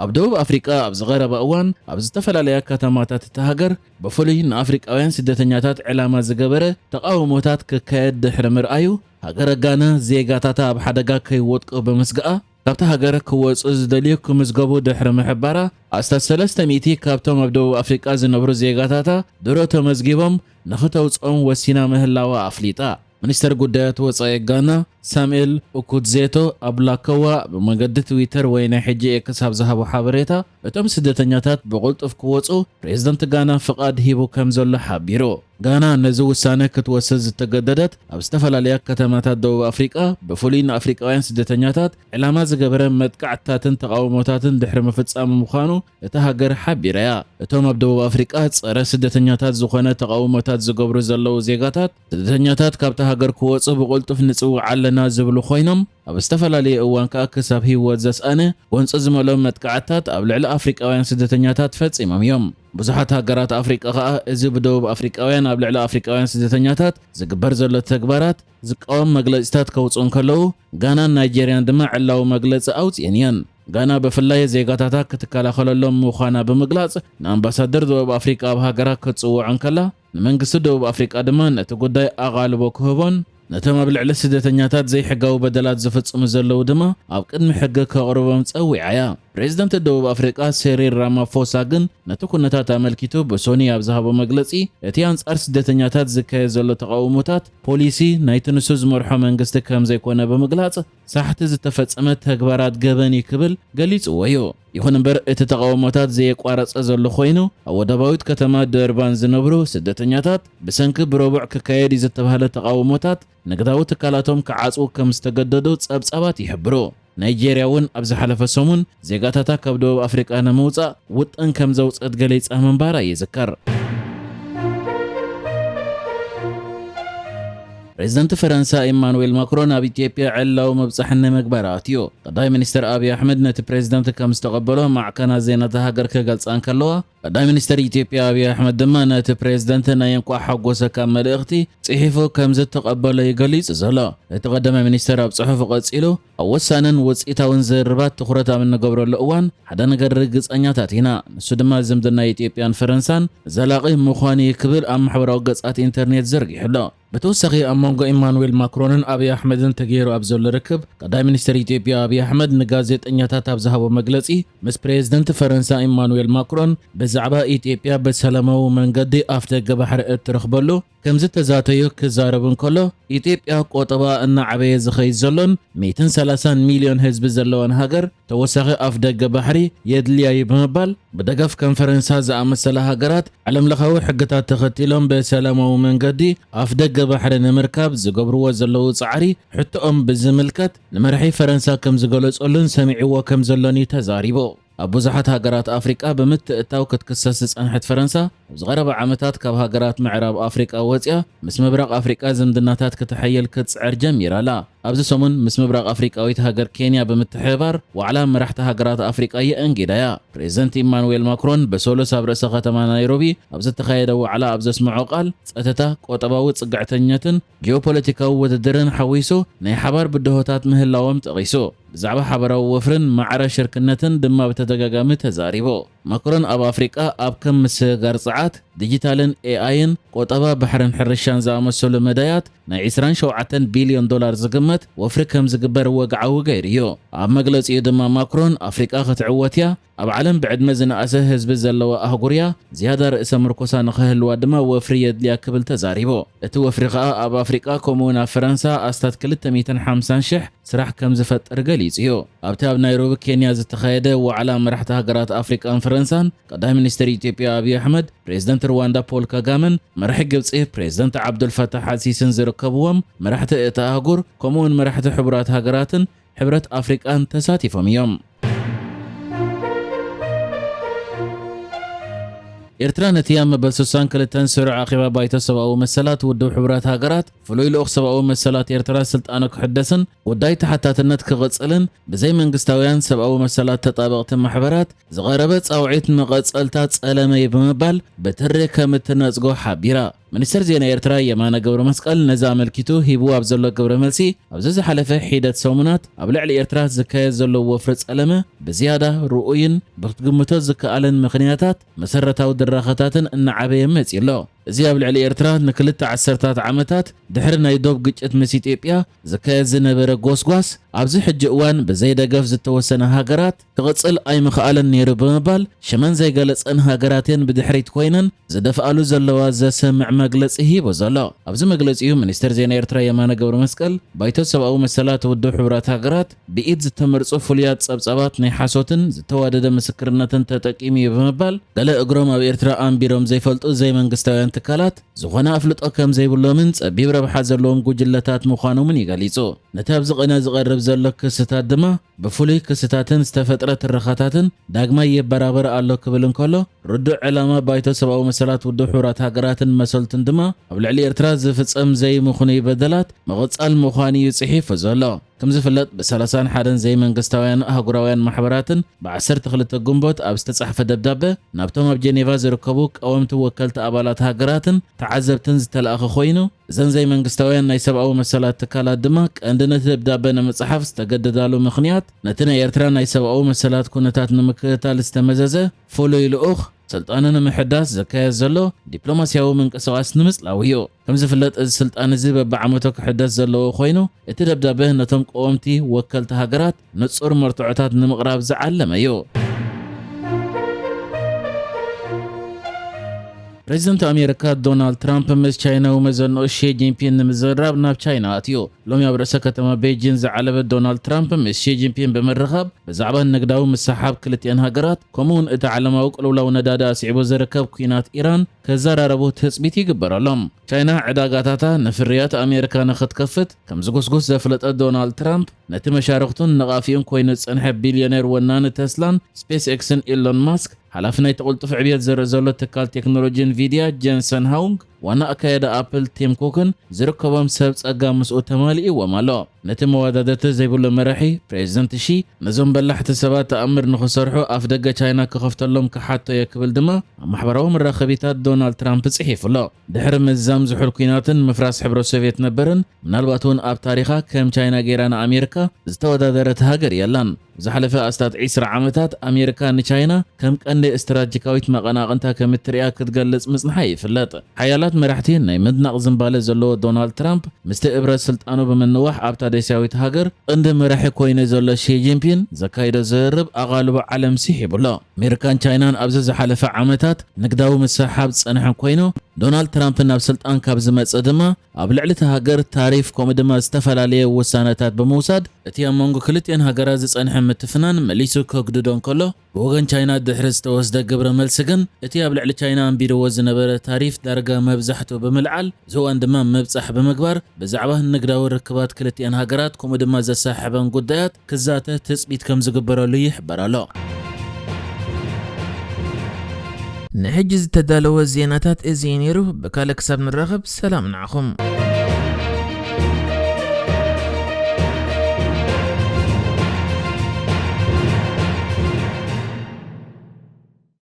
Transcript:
ኣብ ደቡብ ኣፍሪቃ ኣብ ዝቐረበ እዋን ኣብ ዝተፈላለያ ከተማታት እታ ሃገር ብፍሉይ ንኣፍሪቃውያን ስደተኛታት ዕላማ ዝገበረ ተቓውሞታት ክካየድ ድሕሪ ምርኣዩ፣ ሃገረ ጋና ዜጋታታ ኣብ ሓደጋ ከይወድቁ ብምስጋኣ፣ ካብታ ሃገር ክወጹ ዝደልዩ ክምዝገቡ ድሕሪ ምሕባራ፣ ኣስታት ሰለስተ ሚእቲ ካብቶም ኣብ ደቡብ ኣፍሪቃ ዝነብሩ ዜጋታታ ድሮ ተመዝጊቦም ንኽተውጽኦም ወሲና ምህላዋ ኣፍሊጣ። ሚኒስተር ጉዳያት ወጻኢ ጋና ሳሙኤል ኡኩትዜቶ ኣብ ላኮዋ ብመገዲ ትዊተር ወይ ናይ ሕጂ ኤክስ ኣብ ዝሃቦ ሓበሬታ፣ እቶም ስደተኛታት ብቕልጡፍ ክወጹ ፕሬዝደንት ጋና ፍቓድ ሂቡ ከም ዘሎ ሓቢሩ። ጋና ነዚ ውሳነ ክትወስድ ዝተገደደት ኣብ ዝተፈላለያ ከተማታት ደቡብ ኣፍሪቃ ብፍሉይ ንኣፍሪቃውያን ስደተኛታት ዕላማ ዝገበረ መጥቃዕትታትን ተቓውሞታትን ድሕሪ ምፍጻሙ ምዃኑ እታ ሃገር ሓቢራ እያ። እቶም ኣብ ደቡብ ኣፍሪቃ ጸረ ስደተኛታት ዝኾነ ተቓውሞታት ዝገብሩ ዘለዉ ዜጋታት፣ ስደተኛታት ካብታ ሃገር ክወጹ ብቕልጡፍ ንጽውዕ ኣለና ዝብሉ ኮይኖም፣ ኣብ ዝተፈላለየ እዋን ከኣ ክሳብ ህይወት ዘስኣነ ጎንጺ ዝመልኦ መጥቃዕትታት ኣብ ልዕሊ ኣፍሪቃውያን ስደተኛታት ፈጺሞም እዮም። ብዙሓት ሃገራት ኣፍሪቃ ከኣ እዚ ብደቡብ ኣፍሪቃውያን ኣብ ልዕሊ ኣፍሪቃውያን ስደተኛታት ዝግበር ዘሎ ተግባራት ዝቃወም መግለጺታት ከውጽኡ እንከለዉ፣ ጋናን ናይጄርያን ድማ ዕላዊ መግለጺ ኣውጺኤን እየን። ጋና ብፍላይ ዜጋታታ ክትከላኸለሎም ምዃና ብምግላጽ፣ ንኣምባሳደር ደቡብ ኣፍሪቃ ኣብ ሃገራ ክትጽውዖ እንከላ፣ ንመንግስቲ ደቡብ ኣፍሪቃ ድማ ነቲ ጉዳይ ኣቓልቦ ክህቦን ነቶም ኣብ ልዕሊ ስደተኛታት ዘይሕጋዊ በደላት ዝፍጽሙ ዘለዉ ድማ ኣብ ቅድሚ ሕጊ ከቕርቦም ጸዊዓ እያ። ፕሬዝደንት ደቡብ ኣፍሪቃ ሴሪል ራማፎሳ ግን ነቲ ኩነታት ኣመልኪቱ ብሶኒ ኣብ ዝሃቦ መግለጺ፣ እቲ ኣንጻር ስደተኛታት ዝካየድ ዘሎ ተቓውሞታት ፖሊሲ ናይቲ ንሱ ዝመርሖ መንግስቲ ከም ዘይኮነ ብምግላጽ፣ ሳሕቲ ዝተፈጸመ ተግባራት ገበን እዩ ክብል ገሊጽዎ እዩ። ይኹን እምበር፣ እቲ ተቓውሞታት ዘየቋረጸ ዘሎ ኮይኑ፣ ኣብ ወደባዊት ከተማ ደርባን ዝነብሩ ስደተኛታት ብሰንኪ ብረቡዕ ክካየድ እዩ ዝተባህለ ተቓውሞታት ንግዳዊ ትካላቶም ክዓጽዉ ከም ዝተገደዱ ጸብጻባት ይሕብሩ። ናይጄርያ እውን ኣብ ዝሓለፈ ሰሙን ዜጋታታ ካብ ደቡብ ኣፍሪቃ ንምውጻእ ውጥን ከም ዘውጸት ገሊጻ ምንባራ ይዝከር። ፕሬዝደንት ፈረንሳ ኢማኑኤል ማክሮን ኣብ ኢትዮጵያ ዕላዊ ምብጻሕ ንምግባር ኣትዩ። ቀዳማይ ሚኒስትር ኣብይ ኣሕመድ ነቲ ፕሬዝደንት ከም ዝተቐበሎ ማዕከናት ዜና እታ ሃገር ክገልጻ እንከለዋ፣ ቀዳማይ ሚኒስትር ኢትዮጵያ ኣብይ ኣሕመድ ድማ ነቲ ፕሬዝደንት ናይ እንቋዕ ሓጎሰካ መልእኽቲ ጽሒፉ ከም ዝተቐበሎ እዩ ገሊጹ ዘሎ። እቲ ቀዳማይ ሚኒስትር ኣብ ጽሑፉ ቀጺሉ፣ ኣብ ወሳንን ውጽኢታውን ዝርርባት ትኹረት ኣብ እንገብረሉ እዋን፣ ሓደ ነገር ርግጸኛታት ኢና። ንሱ ድማ ዝምድና ኢትዮጵያን ፈረንሳን ዘላቒ ምዃኑ እዩ ክብል ኣብ ማሕበራዊ ገጻት ኢንተርኔት ዘርጊሑ ኣሎ። ብተወሳኺ ኣብ መንጎ ኢማኑኤል ማክሮንን ኣብይ ኣሕመድን ተገይሩ ኣብ ዘሎ ርክብ፣ ቀዳማይ ሚኒስትር ኢትዮጵያ ኣብይ ኣሕመድ ንጋዜጠኛታት ኣብ ዝሃቦ መግለጺ፣ ምስ ፕሬዝደንት ፈረንሳ ኢማኑኤል ማክሮን ብዛዕባ ኢትዮጵያ ብሰላማዊ መንገዲ ኣፍ ደገ ባሕሪ እትረኽበሉ ከም ዝተዛተዩ ክዛረብ እንከሎ፣ ኢትዮጵያ ቆጠባ እናዓበየ ዝኸይድ ዘሎን ሚእትን ሰላሳን ሚልዮን ህዝቢ ዘለዋን ሃገር ተወሳኺ ኣፍ ደገ ባሕሪ የድልያ እዩ ብምባል፣ ብደገፍ ከም ፈረንሳ ዝኣመሰላ ሃገራት ዓለምለኻዊ ሕግታት ተኸቲሎም ብሰላማዊ መንገዲ ኣፍ ደገ ባሕሪ ንምርካብ ዝገብርዎ ዘለዉ ጻዕሪ ሕቶኦም ብዝምልከት ንመራሒ ፈረንሳ ከም ዝገለጸሉን ሰሚዕዎ ከም ዘሎን እዩ ተዛሪቡ። ኣብ ብዙሓት ሃገራት ኣፍሪቃ ብምትእትታው ክትክሰስ ዝጸንሐት ፈረንሳ፣ ኣብዚ ቀረባ ዓመታት ካብ ሃገራት ምዕራብ ኣፍሪቃ ወጺኣ ምስ ምብራቕ ኣፍሪቃ ዝምድናታት ክተሐይል ክትጽዕር ጀሚራ ኣላ። ኣብዚ ሰሙን ምስ ምብራቕ ኣፍሪቃዊት ሃገር ኬንያ ብምትሕብባር ዋዕላ መራሕቲ ሃገራት ኣፍሪቃ የእንጊዳ እያ። ፕሬዝደንት ኢማኑኤል ማክሮን ብሰሉስ ኣብ ርእሰ ከተማ ናይሮቢ ኣብ ዝተኻየደ ዋዕላ ኣብ ዘስምዖ ቃል፣ ጸጥታ፣ ቁጠባዊ ጽግዕተኛትን ጂኦፖለቲካዊ ውድድርን ሓዊሱ ናይ ሓባር ብድሆታት ምህላዎም ጠቒሱ፣ ብዛዕባ ሓባራዊ ወፍርን ማዕረ ሽርክነትን ድማ ብተደጋጋሚ ተዛሪቡ። ማክሮን ኣብ ኣፍሪቃ ኣብ ከም ምስግጋር ጸዓት፣ ዲጂታልን ኤኣይን፣ ቁጠባ ባሕርን ሕርሻን ዝኣመሰሉ መዳያት ናይ ዕስራን ሸውዓተን ቢልዮን ዶላር ዝግመት ወፍሪ ከም ዝግበር ወግዓዊ ገይሩ እዩ። ኣብ መግለጺኡ ድማ ማክሮን ኣፍሪቃ ክትዕወት እያ፣ ኣብ ዓለም ብዕድመ ዝነኣሰ ህዝቢ ዘለዋ ኣህጉር እያ፣ ዝያዳ ርእሰ ምርኮሳ ንኽህልዋ ድማ ወፍሪ የድልያ ክብል ተዛሪቡ። እቲ ወፍሪ ከኣ ኣብ ኣፍሪቃ ከምኡውን ኣብ ፈረንሳ ኣስታት ክልተ ሚእትን ሓምሳን ሽሕ ስራሕ ከም ዝፈጥር ገሊጹ እዩ። ኣብቲ ኣብ ናይሮቢ ኬንያ ዝተኻየደ ዋዕላ መራሕቲ ሃገራት ኣፍሪቃን ፈረንሳን ቀዳማይ ሚኒስትር ኢትዮጵያ ኣብይ ኣሕመድ፣ ፕሬዝደንት ሩዋንዳ ፖል ካጋመን መራሒ ግብጺ ፕሬዝደንት ዓብዱልፈታሕ ኣልሲሲን ዝርከብዎም መራሕቲ እታ ኣህጉር ከምኡውን መራሕቲ ሕቡራት ሃገራትን ሕብረት ኣፍሪቃን ተሳቲፎም እዮም። ኤርትራ ነቲ ኣብ መበል ስሳን ክልተን ስሩዕ ኣኼባ ባይቶ ሰብኣዊ መሰላት ውድብ ሕቡራት ሃገራት ፍሉይ ልኡኽ ሰብኣዊ መሰላት ኤርትራ ስልጣኑ ክሕደስን ጉዳይ ተሓታትነት ክቕጽልን ብዘይ መንግስታውያን ሰብኣዊ መሰላት ተጣበቕቲ ማሕበራት ዝቐረበ ጻውዒት መቐጸልታ ጸለመ እዩ ብምባል ብትሪ ከም እትነጽጎ ሓቢራ። ሚኒስትር ዜና ኤርትራ የማነ ገብረ መስቀል ነዚ ኣመልኪቱ ሂብዎ ኣብ ዘሎ ግብረ መልሲ፣ ኣብዚ ዝሓለፈ ሒደት ሰሙናት ኣብ ልዕሊ ኤርትራ ዝካየድ ዘሎ ወፍሪ ጸለመ ብዝያዳ ርኡይን ብክትግምቶ ዝከኣለን ምኽንያታት መሰረታዊ ድራኸታትን እናዓበየ መጺኡ ኣሎ። እዚ ኣብ ልዕሊ ኤርትራ ንክልተ ዓሰርታት ዓመታት ድሕሪ ናይ ዶብ ግጭት ምስ ኢትዮጵያ ዝካየድ ዝነበረ ጎስጓስ፣ ኣብዚ ሕጂ እዋን ብዘይ ደገፍ ዝተወሰነ ሃገራት ክቕጽል ኣይምኽኣለን ነይሩ ብምባል፣ ሽመን ዘይገለጸን ሃገራት እየን ብድሕሪት ኮይነን ዝደፍኣሉ ዘለዋ ዘሰምዕ መግለጺ ሂቡ ዘሎ። ኣብዚ መግለጺኡ፣ ሚኒስትር ዜና ኤርትራ የማነ ገብረ መስቀል፣ ባይቶ ሰብኣዊ መሰላት ውድብ ሕቡራት ሃገራት ብኢድ ዝተመርጹ ፍሉያት ጸብጻባት ናይ ሓሶትን ዝተዋደደ ምስክርነትን ተጠቂሙ እዩ ብምባል፣ ገለ እግሮም ኣብ ኤርትራ ኣንቢሮም ዘይፈልጡ ዘይመንግስታውያን ትካላት ዝኾነ ኣፍልጦ ከም ዘይብሎምን ጸቢብ ረብሓ ዘለዎም ጉጅለታት ምዃኖምን እዩ ገሊጹ። ነቲ ኣብዚ ቕነ ዝቐርብ ዘሎ ክስታት ድማ ብፍሉይ ክስታትን ዝተፈጥረ ትረኻታትን ዳግማይ የበራብር ኣሎ ክብል እንከሎ፣ ርዱእ ዕላማ ባይቶ ሰብኣዊ መሰላት ውድብ ሕቡራት ሃገራትን መሰልቱን ድማ ኣብ ልዕሊ ኤርትራ ዝፍጸም ዘይምኽኑይ በደላት ምቕጻል ምዃኑ እዩ ጽሒፉ ዘሎ። ከም ዝፍለጥ፣ ብ ሰላሳን ሓደን ዘይመንግስታውያን ኣህጉራውያን ማሕበራትን ብ ዓሰርተ ክልተ ግንቦት ኣብ ዝተጻሕፈ ደብዳበ ናብቶም ኣብ ጀኔቫ ዝርከቡ ቀወምቲ ወከልቲ ኣባላት ሃገራትን ተዓዘብትን ዝተላእኸ ኮይኑ፣ እዘን ዘይመንግስታውያን ናይ ሰብኣዊ መሰላት ትካላት ድማ ቀንዲ ነቲ ደብዳበ ንምጽሓፍ ዝተገደዳሉ ምኽንያት፣ ነቲ ናይ ኤርትራ ናይ ሰብኣዊ መሰላት ኩነታት ንምክትታል ዝተመዘዘ ፍሉይ ልኡኽ ስልጣኑ ንምሕዳስ ዝካየድ ዘሎ ዲፕሎማስያዊ ምንቅስቓስ ንምጽላው እዩ። ከም ዝፍለጥ፣ እዚ ስልጣን እዚ በብዓመቱ ክሕደስ ዘለዎ ኮይኑ፣ እቲ ደብዳበ ነቶም ቀወምቲ ወከልቲ ሃገራት ንጹር መርትዖታት ንምቕራብ ዝዓለመ እዩ። ፕሬዚደንት ኣሜሪካ ዶናልድ ትራምፕ ምስ ቻይናዊ መዘንኡ ሺ ጂንፒን ንምዝርራብ ናብ ቻይና ኣትዩ። ሎሚ ኣብ ርእሰ ከተማ ቤጂን ዝዓለበ ዶናልድ ትራምፕ ምስ ሺ ጂንፒን ብምርኻብ ብዛዕባ ንግዳዊ ምስሕሓብ ክልቲአን ሃገራት፣ ከምኡውን እቲ ዓለማዊ ቅልውላው ነዳዲ ኣስዒቡ ዝርከብ ኲናት ኢራን ክዘራረቡ ትጽቢት ይግበረሎም። ቻይና ዕዳጋታታ ንፍርያት ኣሜሪካ ንኽትከፍት ከም ዝጉስጉስ ዘፍለጠ ዶናልድ ትራምፕ፣ ነቲ መሻርኽቱን ነቓፊኡን ኮይኑ ዝጸንሐ ቢልዮኔር ወናኒ ተስላን ስፔስ ኤክስን ኢሎን ማስክ፣ ሓላፊ ናይቲ ቅልጡፍ ዕብየት ዘርኢ ዘሎ ትካል ቴክኖሎጂ ንቪድያ ጀንሰን ሃውንግ፣ ዋና ኣካያዲ ኣፕል ቲም ኩክን ዝርከቦም ሰብ ጸጋ ምስኡ ተማሊእዎም ኣሎ። ነቲ መወዳደርቲ ዘይብሉ መራሒ፣ ፕሬዚደንት ሺ ነዞም በላሕቲ ሰባት ተኣምር ንኽሰርሑ ኣፍ ደገ ቻይና ክኸፍተሎም ክሓቶ እየ ክብል ድማ ኣብ ማሕበራዊ መራኸቢታት ዶናልድ ትራምፕ ጽሒፉ ኣሎ። ድሕሪ ምዝዛም ዝሑል ኲናትን ምፍራስ ሕብረት ሶቭየት ነበርን፣ ምናልባት እውን ኣብ ታሪኻ ከም ቻይና ገይራ ንኣሜሪካ ዝተወዳደረት ሃገር የላን። ዝሓለፈ ኣስታት ዒስራ ዓመታት ኣሜሪካ ንቻይና ከም ቀንዲ ስትራቴጂካዊት መቐናቕንታ ከም እትሪኣ ክትገልጽ ምጽንሓ ይፍለጥ። ሓያላት መራሕቲ ናይ ምድናቕ ዝንባለ ዘለዎ ዶናልድ ትራምፕ፣ ምስቲ እብረት ስልጣኑ ብምንዋሕ ኣብታ ደስያዊት ሃገር ቀንዲ መራሒ ኮይኑ ዘሎ ሺ ጂንፒን ዘካይዶ ዝርርብ ኣቓልቦ ዓለም ስሒቡ ኣሎ። ኣሜሪካን ቻይናን ኣብዚ ዝሓለፈ ዓመታት ንግዳዊ ምስሕሓብ ዝጸንሐ ኮይኑ፣ ዶናልድ ትራምፕ ናብ ስልጣን ካብ ዝመጽእ ድማ ኣብ ልዕሊ እታ ሃገር ታሪፍ ከምኡ ድማ ዝተፈላለየ ውሳነታት ብምውሳድ፣ እቲ ኣብ መንጎ ክልቲአን ሃገራት ዝጸንሐ ምትፍናን መሊሱ ከግድዶ እንከሎ፣ ብወገን ቻይና ድሕሪ ዝተወስደ ግብረ መልሲ ግን፣ እቲ ኣብ ልዕሊ ቻይና ኣንቢርዎ ዝነበረ ታሪፍ ዳርጋ መብዛሕትኡ ብምልዓል፣ እዚ እዋን ድማ ምብጻሕ ብምግባር፣ ብዛዕባ ንግዳዊ ርክባት ክልቲአን ሃገራት ከምኡ ድማ ዘሰሓሕበን ጉዳያት ክዛተ ትጽቢት ከም ዝግበረሉ ይሕበር ኣሎ። ንሕጂ ዝተዳለወ ዜናታት እዚ እዩ ነይሩ። ብካልእ ክሳብ ንራኸብ፣ ሰላም ንዓኹም።